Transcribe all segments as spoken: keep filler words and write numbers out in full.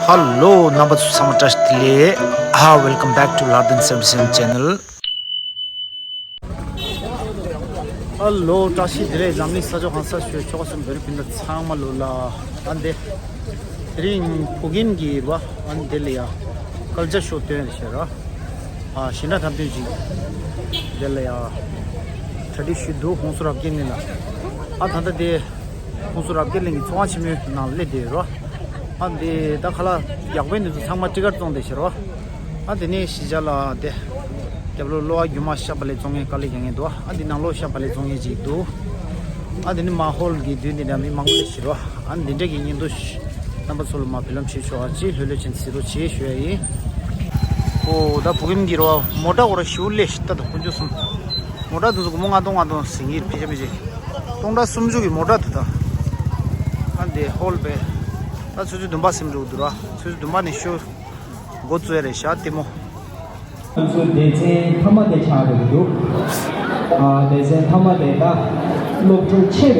ཧ་ལོ། རྣམ་པ་ཚོ་ཚང་མ་བཀྲ་ཤིས་བདེ་ལེགས། ཨ། Welcome back to Lardin seventy-seven channel. ཧ་ལོ། བཀྲ་ཤིས་བདེ་ལེགས། འཛམ་གླིང་ས་ཕྱོགས་གང་སར་བཞུགས་ཆོལ་ཁ་གསུམ་བོད་རིགས་སྤུན་ཟླ་ཚང་མ་ལོ་ལ། ཨ་འདི་དེ་རིང་བོད་ཁྱིམ་གྱི་ར། ཨ་འདི་ལ་ཡ་ཀལ་ཅར་ཤོ་སྟོན་རེད་ཤག་ར། ཨ་ཞིང་ཁྲ་འཁྲབ་སྟོན་ཅིག་འདི་ལ་ཡ་གྲ་སྒྲིག་ཞུས་འདུག ༸གོང་ས་རབ་རྒྱས་གླིང་ལ། ཨ་ད་ལྟ་དེ་༸གོང་ས་རབ་རྒྱས་གླིང་གི་ཚོགས་ཁང་ཆེན་མོའི་ནང་སླེབས་བསྡད་ཡོད་ར། ཨ་འདི་ད་ཁ་ལག་ཡག་པོ་འདི་ཚོ་ཚང་མ་ཊི་ཀཊ་བཙོང་བསྡད་ཤག་ར། ཨ་དེ་ནས་གཞིས་ཆགས་ལ་དེ་རྒྱབ་ལོགས་གློ་བ་རྒྱུ་མ་ཤ་བག་ལེབ་བཙོང་མཁན་དཀའ་ལས་རྒྱག་མཁན་འདུག་ཨ་འདི་ནང་ལོགས་ཤ་བག་ལེབ་བཙོང་མཁན་ཅིག་འདུག་ཨ་དེ་ནས་མ་ཧོལ་གྱི་མདུན་དེ་འདྲ་མི་མང་པོ་སླེབས་ཤག་ར། ཨ་འདི་འདྲ་གི་བརྙན་ཐུང་ཞིག་རྣམ་པ་ཚོ་ལ་མར་འབུལ་ལམ་ཞུས་ཆོག་ཨ་ཅེ་ལྷོད་ལྷོད་བྱས་གཟིགས་རོགས་བྱེད་ཞུ་ཡ་ཡིན། ཨོ་ད་བོད་ཁྱིམ་གྱི་ར་མོ་ཊ་འོ་ར་ཞེ་པོ་སླེབས་ཤག་ད་དུང་དཀོན་མཆོག་གསུམ། མོ་ཊ་དེ་ཚོ་སྒོར་མོ་ལྔ་སྟོང་ལྔ་སྟོང་ཟིན་གྱི་རེད། ཕལ་ཆེར་ཕལ་ཆེར་སྟོང་ཕྲག་སུམ་ཅུ་གི་མོ་ཊ་འདུག་ད། ཨ་འདི་ཧོལ་པས་ད་ཆུ་ཚོད་བདུན་པ་ཟིན་འགྲོ་གི་འདུག་ར། ཆུ་ཚོད་བདུན་པ་ནས་ཤོ་འགོ་བཙུགས་ཡ་རེད་ཤག་ལྟད་མོ། ང་ཚོའི་སྡེ་ཚན་མཐའ་མ་དེ་ཆགས་འགྲོ་གི་འདུག་ཨ་སྡེ་ཚན་མཐའ་མ་དེ་ད་སློབ་ཕྲུག་ཆེ་བའི།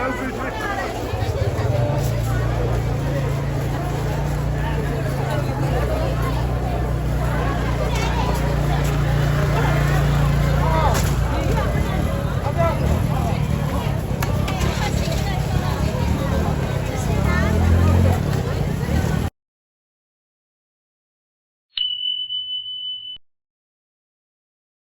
ང་ཚོའི་